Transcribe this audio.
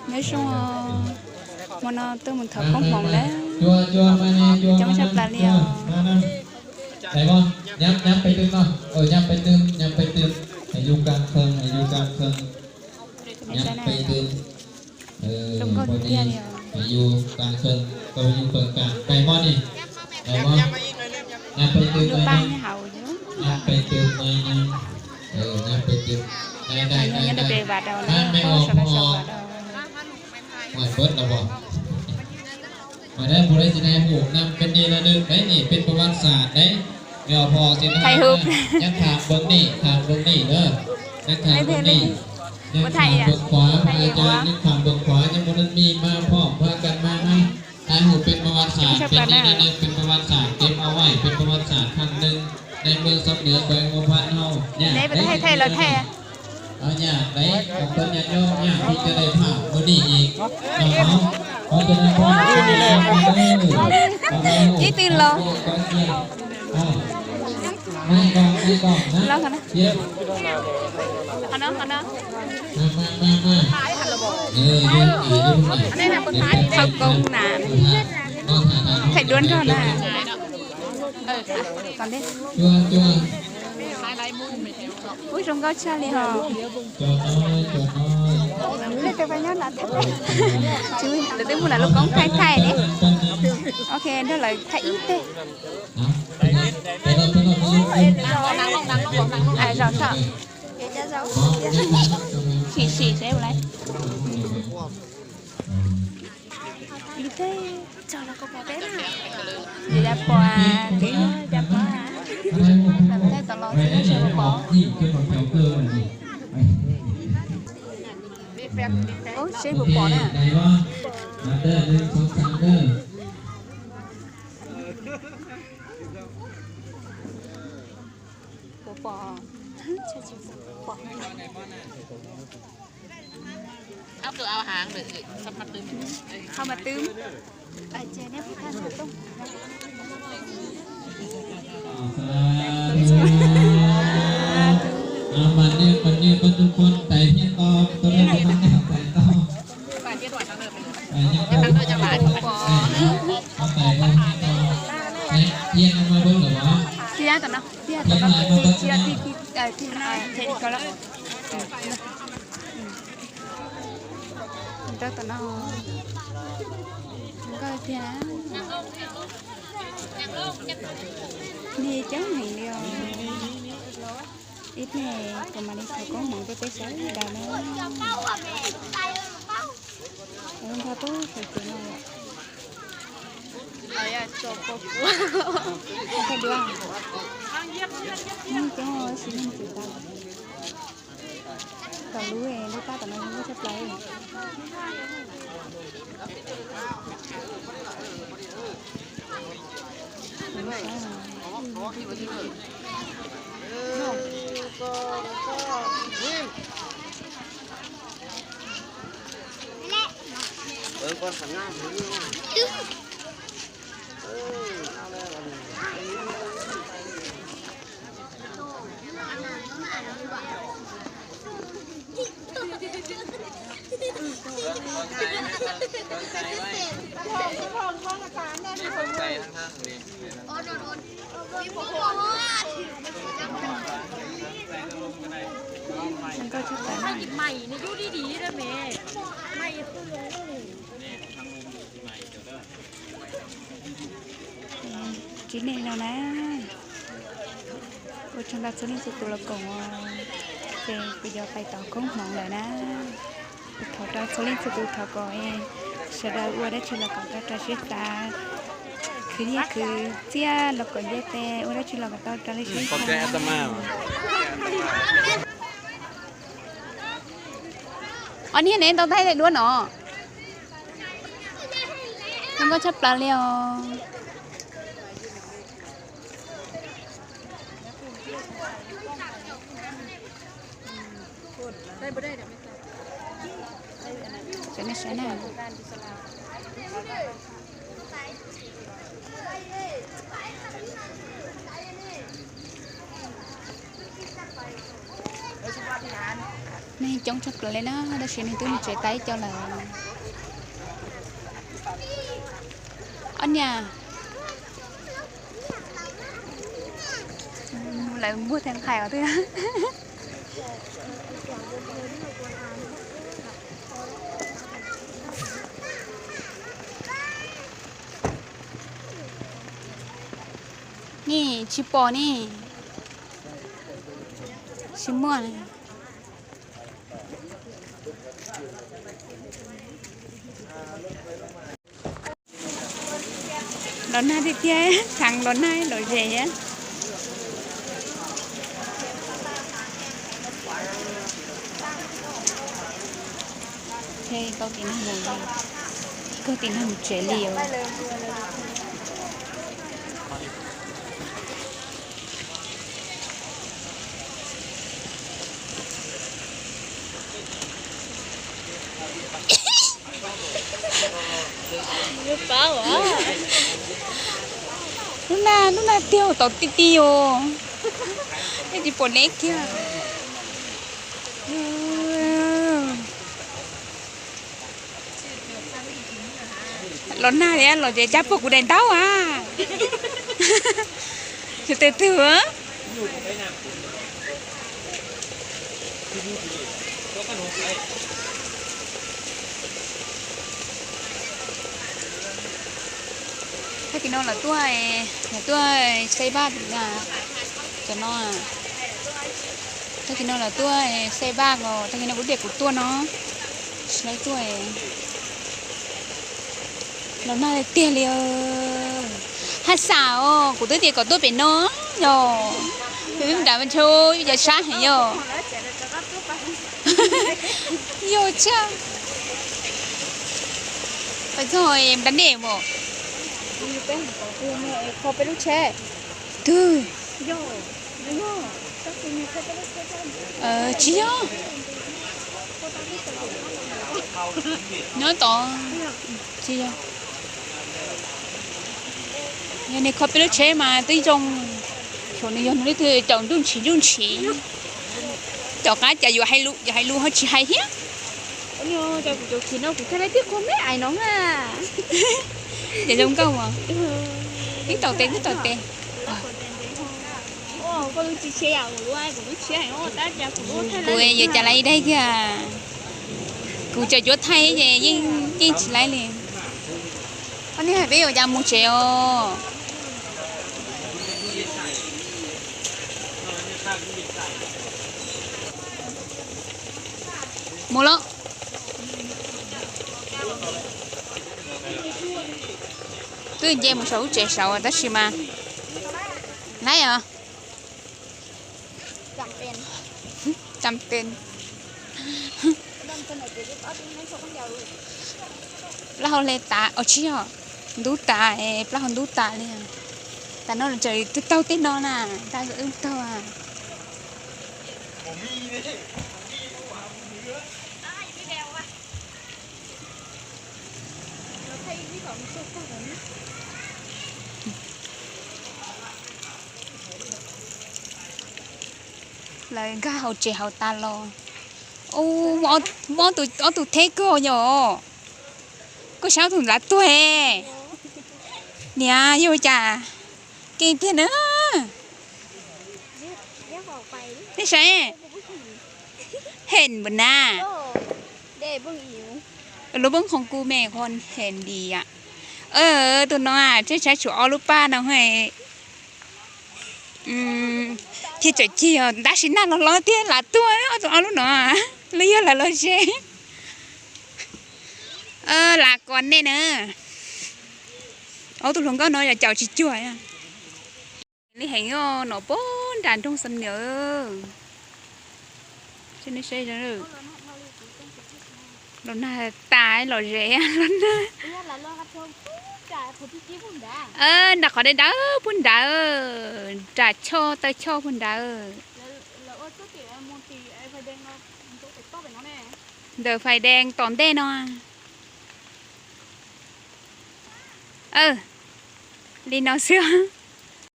Nyob zoo, hmo no tuaj mus thov koob hmoov lawm, coob tshaj plaws li os. Nyab peb twb no, nyab peb twb, nyab peb twb, es yus kaam feem, es yus kaam feem, nyab peb twb. Zoo nkauj tiag tiag li os. Yus kaam feem, yus feem kaam, peb hmo ni, peb hmo, nyab peb twb, nyab peb twb, nyab peb twb, nyab peb twb, nyab peb twb, nyab peb twb, Mas dab mus dab tsi na hu nam peb ni na nws dab nis peb pab vaj xam dab. Nws ho pom xwb na, nyab tham npawg nis, tham npawg nis na, nyab tham npawg nis, nyab tham npawg qhuav, nyab tham npawg qhuav, nyab mus dab nis mas pom pab kam mas na. Ai hu peb pab vaj xam peb ni na nws peb pab vaj xam kev mos vaim peb pab vaj xam kham nws, nais mws xab nws koj ua pab nau nyam dab. Nyam dab, nyam peb nyam nyob nyam peb cov dais tham npawg nis ib tug los. Thov koob na, thầy đuôn nrog na. Ub, zoo nkauj tshaj li hos. Lawv twb muaj lawv lub koob thaij thaij ne. Ok, nrog lawv thaij ib teg. Zaum saum. Sim sim seb ua li. Ib teg tso los koj pom peb na. Yus ya pom, twb ya pom. Thaij tom los xwb seb puas pom. Ub, seb puas pom na. Puas pom? Pom. Hau mas twb. Mas niam, mas niam, mas tus poj tais thiab to, to, to, to, tais to. Tais to, tais to, tais to. Thiab no mas bos lawm os. Thiab tom no, thiab tom no, thiab thiab thiab thiab no, thiab ko lawm. Rau tom no. Nkauj tiag. Nws coob heev li os. Ib pliag kuv mam li thov koob hmoov rau peb sawv daws na. Nqa tub sawv cev no yom. Thaij dua. Coob sis neeg tsis tau. Tom lub, lub pab tom no zoo nkauj tshaj plaws. Nkauj tshaj plaws na. Tsis nej no na. Ua tsaug ntau txhua leej txhua tus los koom os. Ces kuv yuav pais thov koob hmoov lawm na. Kuv thov rau txhua leej txhua tus thov kom sawv daws ua dab tsi los kom tau raws siab xav, khwv nyiaj khwv txiaj los kom nce tes, ua dab tsi los kom tau raws li siab xav. Os, niag ne tau thaij duab no. Zoo nkauj tshaj plaws li os. Sawv nej sawv na. Neeg coob tshaj plaws li na, tab sis neeg twb mus tsev tas ib co lawm. Ob niag, lawv muag tag nqhais os twb. Ni tsis pom ni, tsis muaj. Los nag tiag tiag, thav los nag los zes. Kaug tim no, kaug tim no mus tsev li os. Lub nag, lub nag tiag tau ti ti os. Yeej tsis pom neb kiag. Los nag thiab los ces cab puag kuv daim ntaub a. Yog tes twg? Tag kis no lawv tuaj, lawv tuaj xeb vaj, cov no. Tag kis no lawv tuaj xeb vaj os, tag kis no kuv tias kuv tuaj no, tsis laib tuaj. Los nag tiag li. Haj xam os, kuv twb tias kom tuaj pem no yog, nram ntshe yuav sab heev yog. Yog thiab. Pais txog nram nej mas. Twg? Tsis yog. Nyob tod. Tsis yog. Yog nws kho peb lub tsheb mas twb zoo. Xyov nws yog nws leej twg caum nruj ntshiv nruj ntshiv. Caum qab cas yuav hais lus, yuav hais lus ho tsis hais thiab. Ces zoo nkauj mas. Twb tau tes, twb tau tes. Kuv yuav cas laib daig kiag. Kuv tseem cuab thaij ces yeej tsis laib li. Koj niag hais peb yuav cas mus tsev os. Mus lauj. Twb nce mus saum lub tsev saud tab sis mas laib os. Tam pes. Plaub hau hle tas, os tsis yog, ntub tas, plaub hau ntub tas li. Tas no tseem taug tej no na, tas wb taug. Lawv nkag hauv tsev hauv tas los. Ub, muaj ob tug theb kawg yom. Koj saib ob tug ntav tuag. Niam, yog ua cas keej tiag na. Nej saib, heev npaum na. Lub poob qhov kuj me qhov heev li am. Tus no tshaib tshaib tshuav ob lub paj no. Thiaj tseem cig os, tab sis nag los hlob tiag lam tuag ob tug ob lub no. Los yog lam los ze. Lam kos nej na. Ob tug hluas nkauj no yog caum tsis cuag. Li heev no puag nram nroog Xam Nuam. Los nag tas los zes los nag. Nram qhov dawb dawb puag nrad, nram choj taw choj puag nrad. Ntawm Fais Dees tom ntej no. Li no xwb.